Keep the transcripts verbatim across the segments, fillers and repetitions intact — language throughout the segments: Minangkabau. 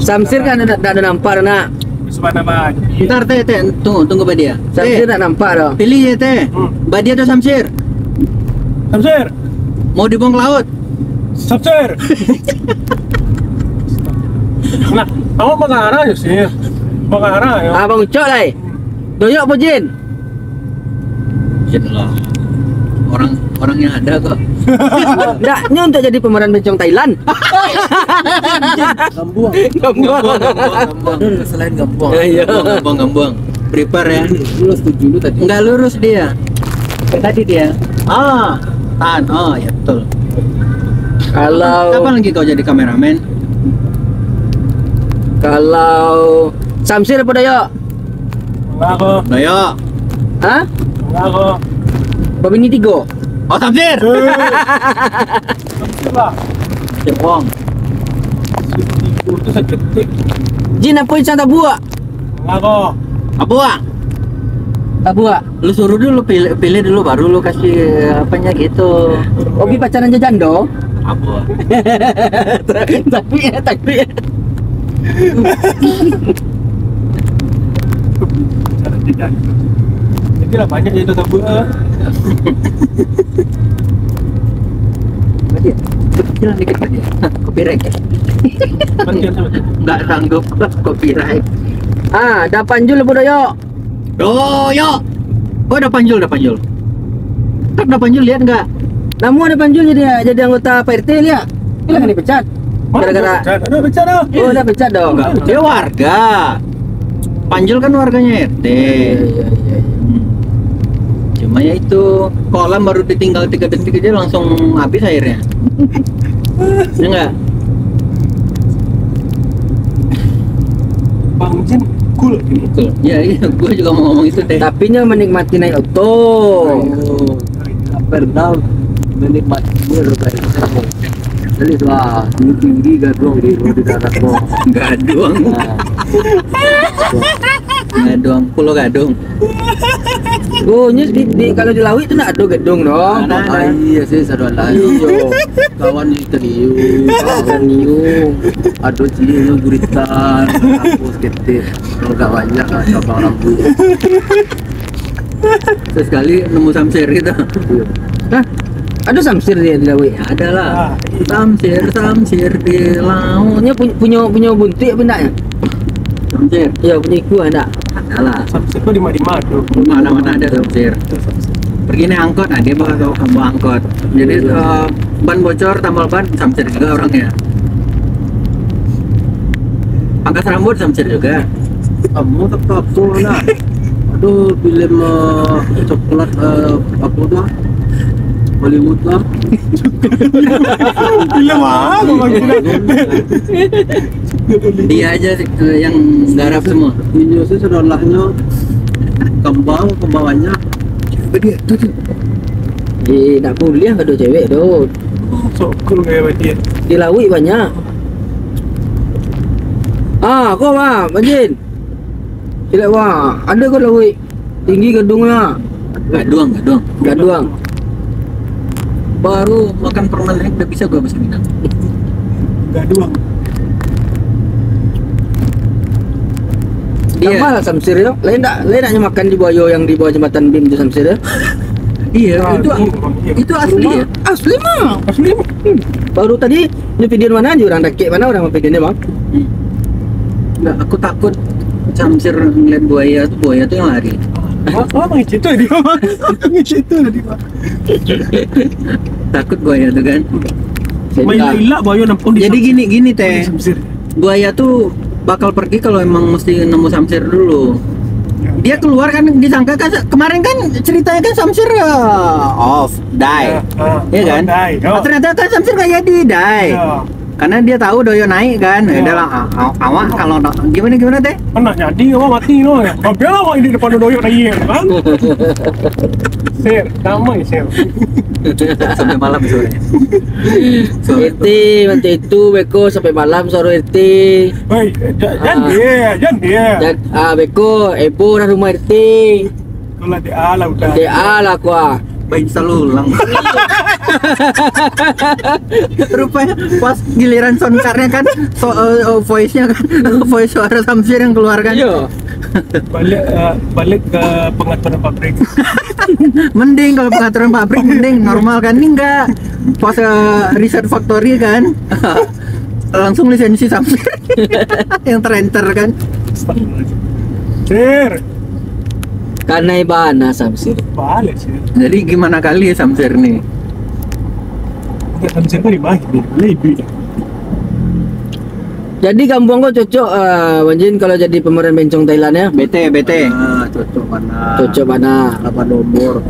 Samsir kan ndak, ndak ado nampak, nak. Ntar, teh, teh, tunggu, tunggu, Badia. Samsir ndak nampak doh. Pilih ya, teh. Hmm. Badia atau Samsir? Samsir. Mau dibuang ke laut? Samsir. Nah, awak mengarah je sih. Mengarah ya. Abang Ucok lai. Doyok po Jin? Jin lah. Orang, orang yang ada kok. Ndak, nyo untuk jadi pemeran bencong Thailand. Gambuang. Gambuang. Gambuang, gambuang, gambuang. Selain gambuang. Ya, iya. Gambuang, gambuang, gambuang. Prepare ya. Lurus tujuh lu tadi. Enggak lurus dia. Kayak tadi dia. Ah, tahan. Oh, ya betul. Kalau kapan lagi kau jadi kameramen? Kalau Samsir apa Doyok? Enggak kok. Doyok. Hah? Enggak kok. Babini tigo. Oh, Samsir. Samsir lah. Cebong. Itu tuh sakit. Jin apa insan tabuak? Enggak kok. Apa, Wak? Tabuak. Lu suruh dulu pilih, pilih dulu, baru lu kasih apanya gitu. Obi pacaran jajando. Apa? Tapi, tapi. Cara tidak. Jadi lah banyak yang tak buat. Berarti ya? Kecil dikit tadi. Copyright. Mati yang sama. Nggak sanggup, copyright. Ah, dah panjul apa Doyok? Doyok. Oh, dah panjul, dah panjul. Kan dah panjul, lihat nggak? Namun ada panjul jadi, jadi anggota P R T lihat. Kan dipecat. Gara-gara. Ada pecat dah. Oh, udah pecat dong. Enggak, dia warga. Panjul kan warganya R T. Iya, iya, iya. Hmm. Cuma ya itu, kolam baru ditinggal tiga detik aja langsung habis airnya. Ya enggak? Bang Jin cool gini. Betul. Ya, iya, gue juga mau ngomong itu teh. Tapi nyo menikmati naik oto. Oh. Pernah menikmati roda itu. Jadi, wah, tinggi-tinggi gadung di, di darat, bro. Gadung. Nah. Gadung, Pulau Gadung. Oh, nyo di, di, kalau di lauik tu ndak ado gedung, no? Nah, nah, nah. Ah, iya sih, sadonyo. Iyo. Kawan di trio, kawan trio. Ado cilinyo guritan, hapus ketek. Kalau gak banyak, ah, cabang rambuik. Sesekali nemu samsir gitu. Iya. Hah? Ada samsir di, di lauik? Ya, ada lah. Ah, iya. Samsir, samsir di laut. Punya, punya, punya buntik apa enggak ya? Samsir. Iya, punya ikua enggak? Ada lah. Samsir kok di mana-mana tuh. Mana-mana ada samsir. Pergi naik angkot, nah dia bakal bawa angkot. Jadi, eh, ban bocor, tambal ban, samsir juga orangnya. Pangkas rambut, samsir juga. Kamu tetap tuh lah. Aduh, film, eh, coklat, eh, apa tuh? Hollywood lah. Film apa, Bang? Dia aja sih, eh, yang garap semua. Ini sih saudaranya kembang, kembangannya. Apa dia? Tuh, tuh. Eh, tak boleh ada cewek tu. Sok cool gaya dia. Di lauik banyak. Ah, kau mah, Majin. Cilek wah, ada kau lauik. Tinggi gadungnya. Gaduang, gaduang. Gaduang. Baru makan permen naik udah bisa gua bahasa Minang. Gaduang. Iya. Tambah lah samsir yo. Lain tak, lain naknyo makan di buayo yang di bawah jembatan bim tu samsir yo. Iya, ah, itu, iya, Bang, iya. Itu asli ya? Asli mah. Asli mah. Hmm. Baru tadi di video mana aja orang dakek mana orang videonyo, Bang? Hmm. Enggak, aku takut samsir ngeliat buaya tuh, buaya tuh yang lari. Apa, apa ngecek tuh dia? Ngecek tuh tadi, Bang. Takut buaya tuh kan. Main ilak buaya nampak di. Jadi samsir. Gini, gini, teh. Di samsir. Buaya tuh bakal pergi kalau emang mesti nemu samsir dulu. Ya. Dia keluar kan, disangka kan, kemarin kan ceritanya kan samsir, eh, off, die. Ya, ah, ya kan? Die. Oh. Ternyata kan samsir nggak jadi, die. Ya. Karena dia tahu Doyo naik kan. Ya. Ya udah lah, a-, a-, awak kalau na-, gimana, gimana, teh? Kan nak jadi, awak mati tu. Biarlah awak di depan Doyo naik, kan? Sir, damai, sir. Sampai malam sore. Sore. R T, macam itu, beko sampai malam suara R T. Hei, ja-, jangan dia, jangan dia. Ah, beko, Ebo dah rumah R T. Kalau D A lah udah. D A lah, kuah. Bainstall ulang. Rupanya pas giliran soundcard-nya kan, so, eh, eh, voice-nya kan, voice suara Samsir yang keluar kan. Iyo. Balik, eh, balik ke pengaturan pabrik. Mending kalau pengaturan pabrik, mending normal kan. Ini enggak. Pas, eh, reset factory kan. Langsung lisensi Samsir. Yang ter-enter kan. Sir. Kanai bana Samsir. Balik sih. Jadi gimana kali Samsir nih? Enggak, Samsir dari mana? Lebih. Jadi kampuang ko cocok, ah, Bang Jin, kalau jadi pemeran bencong Thailand ya? Bete, bete. Ah, cocok bana. Cocok bana. Lapan nomor.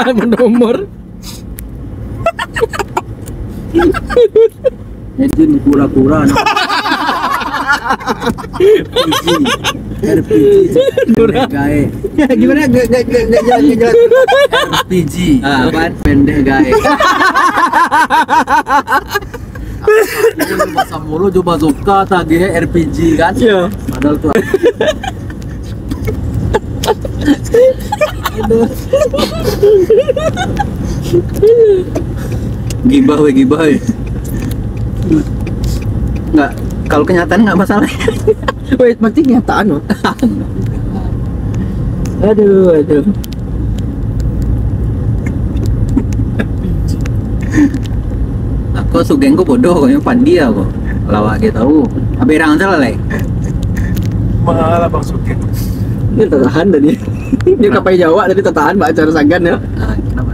Lapan nomor. Jadi kura-kura. R P G. R P G. Kura. Gaek. Gimana? Gak, gak, gak, gak jelas, gak jelas. R P G. Ah, apaan? Pendek gaek. Bahasa mulu jo bazooka tagih R P G kan? Iya. Padahal tu gibah weh, gibah weh. Enggak, kalau kenyataan enggak masalah. Weh, berarti kenyataan loh. Aduh, aduh. Aku sugeng ko bodoh ko, yang pandia ko. Lawak dia tahu. Abis rang salah lai. Malah Bang Sugeng. Dia tak tahan tadi. Dia kapai Jawa tadi tak tahan baca cara sagan ya. Ah, kenapa?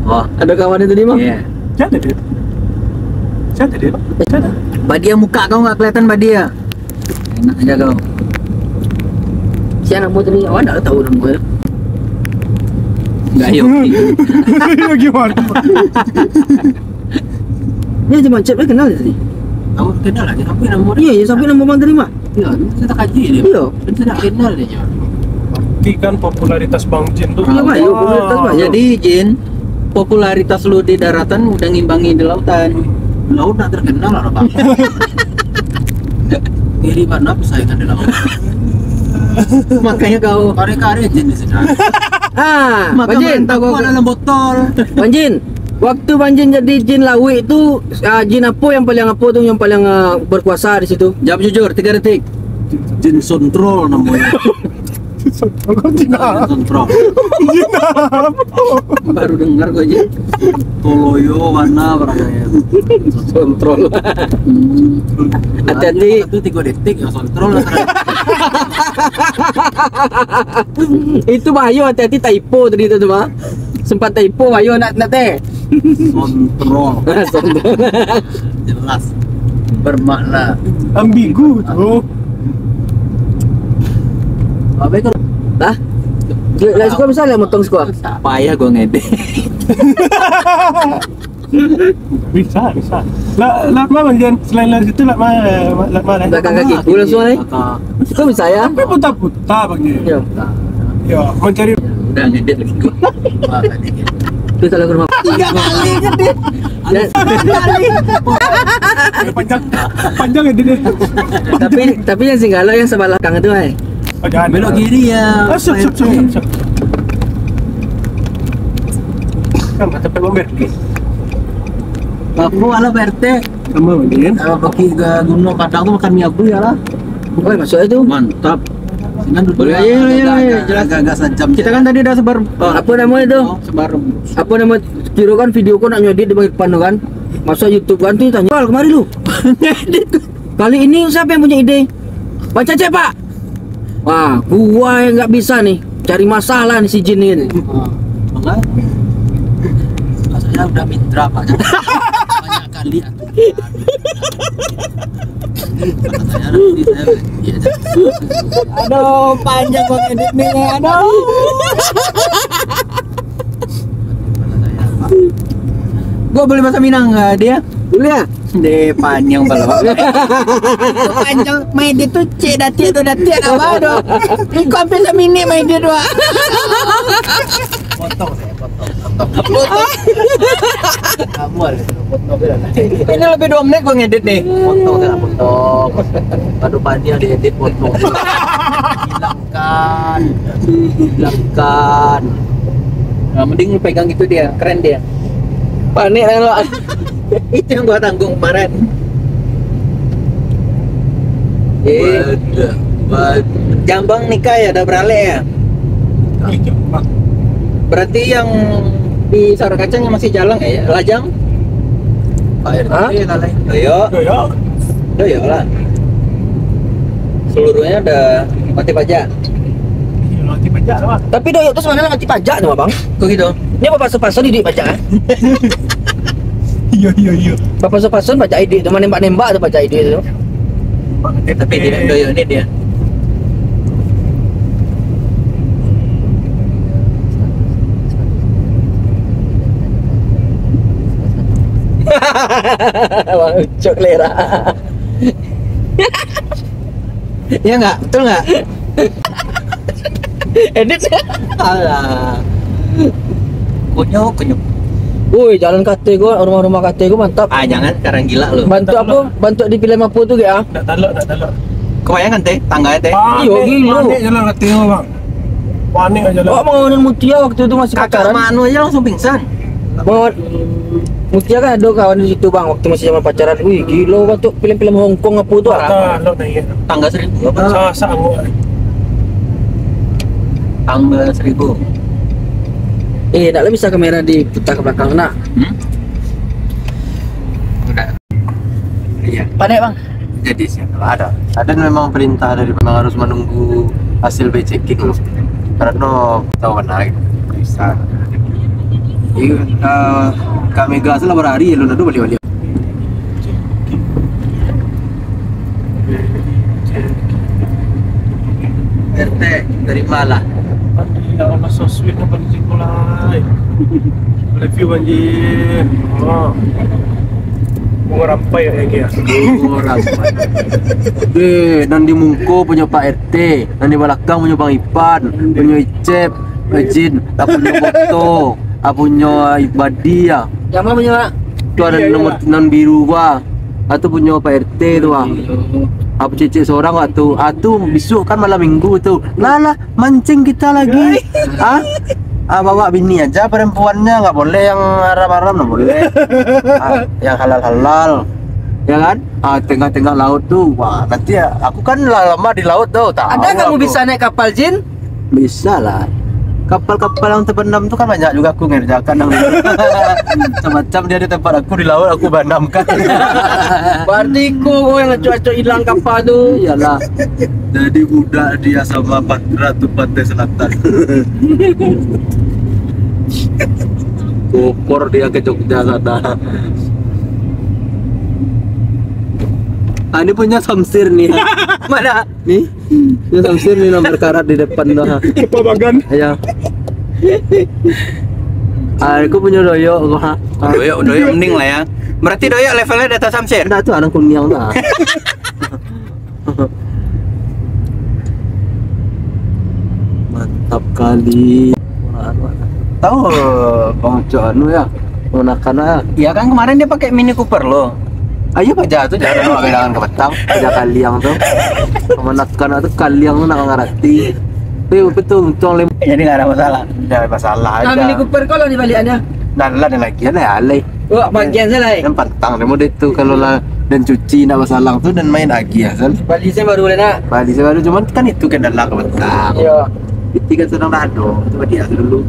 Oh. Ada kawan itu tadi mah. Iya. Siapa dia? Siapa dia? Siapa? Badia muka kau nggak kelihatan badia. Enak aja kau. Siapa nama tadi? Awak tak tahu nama ya. Enggak yo. Gimana? Ni aja mancap eh kenal tadi. Awak kenal lagi sampai nama dia. Iya, iya sampai nama bang tadi mah. Iya, saya tak kaji dia. Iya. Saya tak kenal dia. Buktikan popularitas Bang Jin tu. Iya, Pak. Iya, popularitas, Pak. Jadi Jin, popularitas lu di daratan udah ngimbangi di lautan. Laut nak terkenal lah, Bang. Ngiri banget persaingan di lautan. Makanya kau kare-kare Jin di sana. Ah, maka Bang Jin, mantap kau dalam botol. Bang Jin, waktu Bang Jin jadi jin lauik tu, ah, jin apa yang paling apa tu yang paling, ah, berkuasa di situ? Jawab jujur, tiga detik. Jin Sontrol namanya. Sontrol. Jin Sontrol. Jin apa? Baru dengar kok, Jin. Toloyo, mana barangnya? Sontrol. Hmm. Hati-hati. Itu tiga detik ya Sontrol. Itu bahayo, hati-hati typo tadi tu, tu mah. Sempat typo bahayo nak, nak teh. Sontrol. Sontrol. Jelas. Bermakna. Ambigu tu. Apa itu? Dah? Lah, suka bisa lah motong suka. Tak payah gua ngedit. Bisa, bisa. Lah, lah, mah, Bang Jan, selain dari situ, lah, mah, lah, mah, lah. Belakang kaki, gua langsung, eh. Kok bisa, ya? Tapi putar-putar, Bang Jan. Iya. Ya, mencari. Udah ngedit lagi gua. Itu salah rumah. Tiga kali ngedit. Ya. Tiga kali. Panjang, panjang ngedit ni. Tapi, tapi yang singgalo yang sebelah belakang itu, eh. Oh, jangan. Belok kiri ya. Ah, siap, siap, siap, siap. Kan, sampai Bang Ber. Aku ala P R T. Sama, Bang, kan? Kalau pergi ke Gunung Padang tu makan mi abu ya lah. Oh, masuk itu. Mantap. Boleh, ayo, ayo, ayo, jelas. Agak-agak sajam. Kita kan tadi udah sebar. Apa nama itu? Oh, sebar. Apa nama? Kira kan video kau nak nyodit di depan tu kan? Masuk YouTube kan tu tanya. Kemari lu. Kali ini siapa yang punya ide? Baca cek, Pak. Wah, gua yang nggak bisa nih. Cari masalah nih si Jin ini. Ah, makanya saya udah mitra, Pak. Banyak kali atuh. Saya nanti saya, iya, aduh, panjang banget ini, aduh. Gua boleh bahasa Minang nggak dia? Boleh ya? Deh, panjang pala. Panjang, main dia tu cek datik tu, datik nak bawa tu. Iko hampir saminik main dia tu. Potong saya, potong, potong. Potong. Kamu harus potong dia lah. Ini lebih dua menit gua ngedit nih. Potong saya, potong. Aduh, panjang diedit, potong. Hilangkan. Hilangkan. Nah, mending lu pegang itu dia, keren dia. Panik lah lu. Itu yang gua tanggung kemarin. Eh, jambang nikah ya, udah beralek ya? Berarti yang di Sawah Kacang yang masih jalan ya, lajang? Pak R T lalai. Doyok. Doyok. Doyok lah. Seluruhnya udah mati pajak. Iya, mati pajak lah, Bang. Tapi Doyok tu sebenarnya mati pajak tu, Bang. Kok gitu? Dia bapaso-paso di duit pajak, eh? Iya, iya, iya. Bapaso-paso pajak duit tu, manembak-nembak tu pajak duit tu. Tapi tidak Doyok ni dia. Bang Ucok lera. Ya nggak? Betul nggak? Edit. Alah. Kunyuk, kunyuk. Woi, jalan kate gua, rumah-rumah kate gua mantap. Ah, jangan sekarang gila lu. Bantuk apa? Bantuk di film apa tu, Gek, ah? Tak talok, tak talok. Kebayang kan, Teh? Tangga, Teh? Iyo, gilo. Panik jalan kate gua, Bang. Panik aja lah. Awak bangunan Mutia waktu itu masih pacaran. Kakak Mano aja langsung pingsan. Bangun. Mutia kan ada kawan di situ, Bang, waktu masih zaman pacaran. Wih, gilo bantuk film-film Hong Kong apa tu, ah. Tangga seribu apa? Sa-, sanggup. Tangga seribu. Eh, nak lah bisa kamera diputar ke belakang, nak? Hmm? Udah. Iya. Panek, Bang. Jadi siapa? Ada. Ada memang perintah dari, memang harus menunggu hasil B C K dulu. Karena tahu mana gitu. Bisa. Iya, eh, kami gas lah berhari ya, lu nado balik-balik. R T, terimalah. Ya Allah, so sweet apa di sekolah. Love you, Banjir. Oh. Bunga rampai ya, ya. Bunga rampai. Deh, nan di mungko punyo Pak R T, nan di balakang punyo Bang Ipan, punyo Icep, Ejin, lah punyo Boto, ah, punyo Ibadi ya. Yang mana punyo, Pak? Tu ada nomor nan biru gua. Ah, tu punyo Pak R T tu ah. Apa cicik seorang waktu. Ah, tu besok kan malam minggu tu. Lah, lah, mancing kita lagi. Ah? Ah, bawa bini aja, perempuannya nggak boleh, yang haram-haram nggak boleh. Ah, yang halal-halal. Ya kan? Ah, tengah-tengah laut tu. Wah, nanti ya, aku kan lah lama di laut tu. Tahu. Ada kamu aku. Bisa naik kapal, Jin? Bisa lah. Kapal-kapal yang terbenam tu kan banyak juga aku ngerjakan yang macam-macam dia di tempat aku di laut, aku benamkan. Berarti ku yang acok-acok hilang kapal tu. Iyalah. Jadi budak dia sama Patra tu Pantai Selatan. Kokor dia ke Jogja sana. Ah, ini punya Samsir nih. Mana? Nih, itu Samsir nih nomor karat di depan tu, ha. Kepabangan. Ya. Ah, aku punya Doyok, aku, ha. Ah. Doyok, Doyok mending lah ya. Berarti Doyok levelnya di atas Samsir? Enggak, tu anak kuniang tu, ha. Mantap kali. Tahu, Bang Ucok anu ya, ponakan ya. Iya kan, kemarin dia pakai Mini Cooper lo. Ayo baja tu, jangan bawa bilangan ke petang, baja kaliang tu. Ponakan tu kaliang tu nak ngarati. Tapi betul untung lem. Jadi nggak ada masalah. Tidak ada masalah aja. Mini Cooper kalau dibalikannya. Dan lah ada lagi, ada alih. Wah, bagian saya lah. Yang pantang dia mode tu kalau lah dan cuci nak basalang tu dan main lagi ya, San. Bali saya baru lah nak. Bali saya baru, cuman kan itu kendala ke petang. Iya. Piti kan sedang dah ada, tu dia dulu.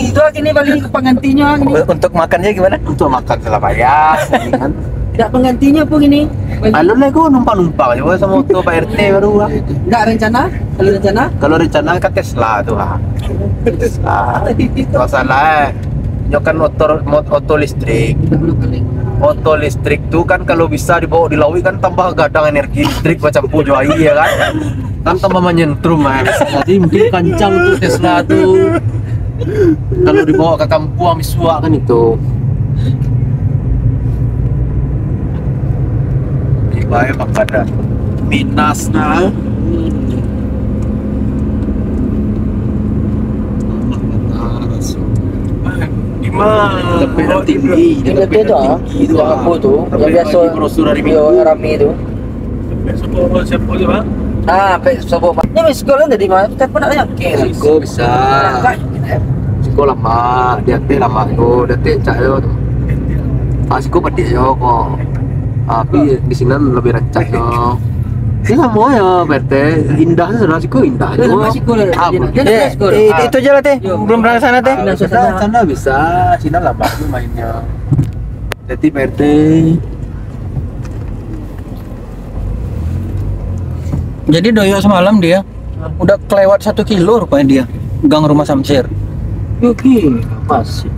Itu lagi ni bali pengantinya ni. Untuk makannya gimana? Untuk makan salah payah, kan. Tidak pengantinya pun gini. Alun lah aku numpang-numpang je sama motor Pak R T baru lah. Tidak rencana? Kalau rencana? Kalau rencana kan Tesla tu lah. Tesla. Masalah eh. Nyo kan motor mot, oto listrik. Oto listrik tu kan kalau bisa dibawa di lauik kan tambah gadang energi listrik bacampur jo aia ya kan. Kan tambah manyentrum, eh. Jadi mungkin kancang tu Tesla tu. Kalau dibawa ke kampuang bisuak kan itu. Ibae makan dah. Minas nah. Di mana? Tapi dah tinggi, dia tapi dah tu, ah, tinggi tu, yang ah. Apa Tu? Tapi yang biasa lagi brosur hari Minggu. Rame tu. Siapa, siapa tu, ha? Ah, pek sobo. Ni miss call kan tadi, Mak. Telepon nak yakin. Aku bisa. Angkat. Ko lamak, di ateh lamak ko, di ateh rancak jo tu. Ah, siko padek jo ko. Ah, tapi di sinan labiah rancak jo. Ini samo jo, Pak R T. Indah tu sudah, siko indah jo. Siko lah. Ah, dia, dia Eh, siko lah. eh, itu aja lah, Teh. Yo. Belum pernah ke sana, Teh. Ah, sana, sana bisa. Sinan lamak tu mainnya. Jadi, Pak R T. Jadi, Doyok semalam dia udah kelewat satu kilo rupanya dia, gang rumah Samsir. Oke, masih.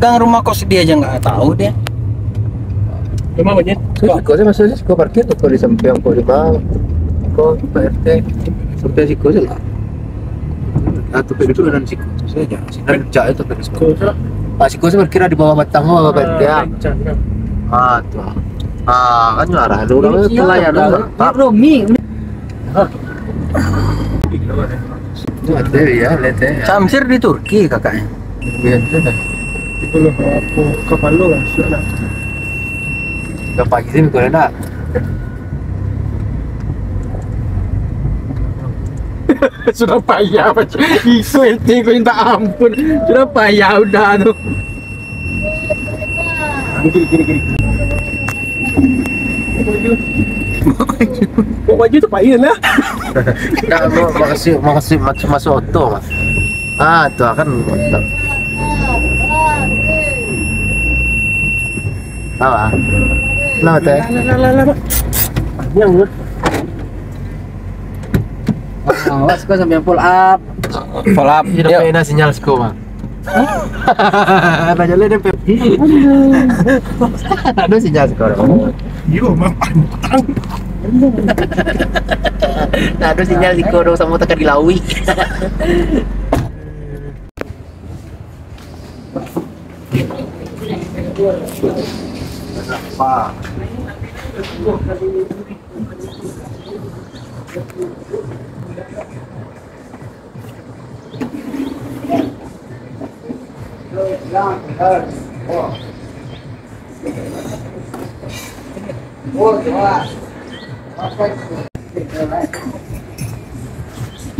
Gang rumah kos dia aja nggak tahu dia. Emang banyak? Siko, siko, saya masuk siko parkir tu, kalau di samping, kalau di bawah. Kau Pak R T, sampai siko je lah. Ah, tu pintu dan siko. Saya aja. Siko rancak itu, Pak. Siko tu. Ah, siko saya parkir di bawah batang, bawah batang. Ah, rancak, ya. Ah, tu. Ah, kan arah tu. Ini siapa? Pelayan tu. Dia Romi. Itu ada ya, lihat ya. Samsir di Turki kakaknya. Lihat tu dah. Itu lah apa, kapalo lah, sudah lah. Dah pagi sini kau nak. Sudah payah macam iko itu, iko minta ampun. Sudah payah udah tu. Kiri, kiri, kiri. Bawa baju. Bawa baju tu payah lah. Tak, mau, makasih, makasih, masuk, masuk oto, Mas. Ah, tu kan mantap. Apa? Kenapa, Teh? Lah, lah, lah, lah, lah. Yang, Ah, awas kau sampai pull up. Pull up. Tidak Yuk. Pernah sinyal siko, Bang. Ada jalan dia, Pep. Tak ada sinyal siko, Bang. Yo, Bang, pantang. Tak ada sinyal siko, dong, samo takah di lawi.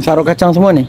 Sarok kacang semua nih.